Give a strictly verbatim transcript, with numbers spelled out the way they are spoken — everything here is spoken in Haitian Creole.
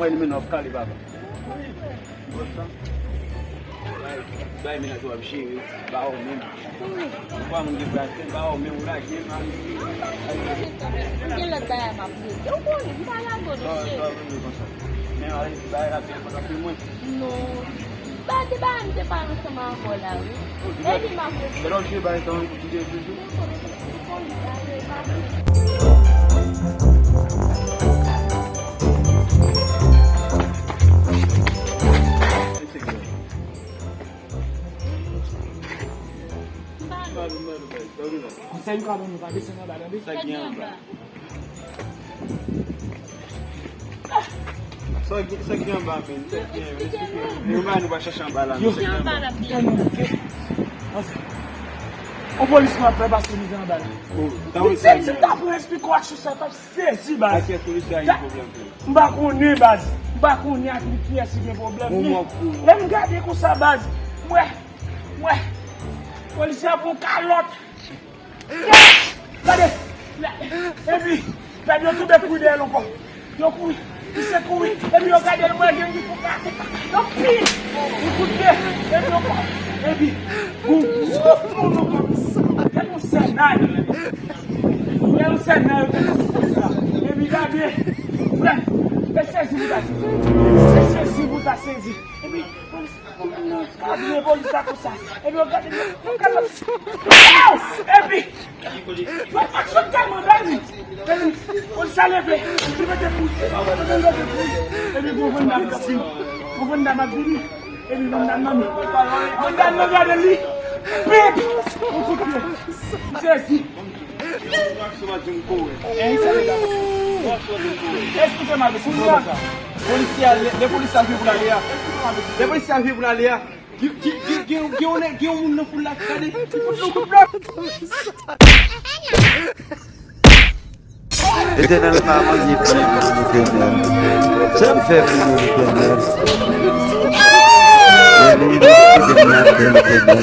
Bay li menaj w ap kale, papa. Bay, bay menaj w ap jere, ba w menm. Ou pa moun ki pral fè, ba w menm, ou lage, man. M gen lòt bagay m ap regle. Ou konnen, m pa lage w non, cheri. Men, ale, bay la, byen kontan pou mwen. Non. Ba, de bagay m te pale ansanm avè w la, wi. Epi m ap regle. Lè w jwe bay tan, ou kite toujou. Konsèy m ka ban nou, pa desann anba, tande? Sa gen anba? Sa gen anba, men? Sa gen, men? Eksplike nou. Nou ba nou pa chache anba la, men. Sa gen anba la, byen. Anfen. On polis m ap fè pase mizè anba la. Bon, ta wè sa. Si m ta pran eksplike w aksyon sa, t ap sezi, baz. Ak kèk polis la, gen pwoblèm, frè. M pa konnen, baz. M pa konnen ak li kiyès ki gen pwoblèm. Bon, men, m ap konnen. Lè m gade konsa, baz, m wè, m wè polisye a pran kalòt. Yes! Gade! Epi, gade, yo tou de kouri dèyè l ankò. Yo kouri, misye kouri. Epi yo gade l, mwen gen li pou kase. Yo pi! Yon kout pye. Epi yo pa. Epi, gou, gou, gou, gou, gou. Gade yon sènay. Gade yon sènay, yo te sou polis la. Epi gade, frè, e sezi pou ta sezi. E sezi pou ta sezi. Epi, polis, polis la konsa. Epi yo gade, yo gade. Epi, Aksyon tèlman bèl, wi. Epi, polis la leve, li mete kou, li mete kou. Epi, gon vanndam k ap vini. Gon vanndam ap vini. Epi, vanndam nan, vanndam nan gade li. Pip! Yon kout pye. M sezi. Eksplike m ap eksplike sa. Polisye a, lè, lè polisye a vin pou l ale a. Lè polisye a vin pou l ale a. Gen, gen, gen, gen, gen yon nèg, gen yon moun nan foul la ki gade, li fout nou kout blan. Letènèl pa manje pye moun, Letènèl. Sa m fè pou nou, Letènèl? Letènèl, kite m nan tè, Letènèl.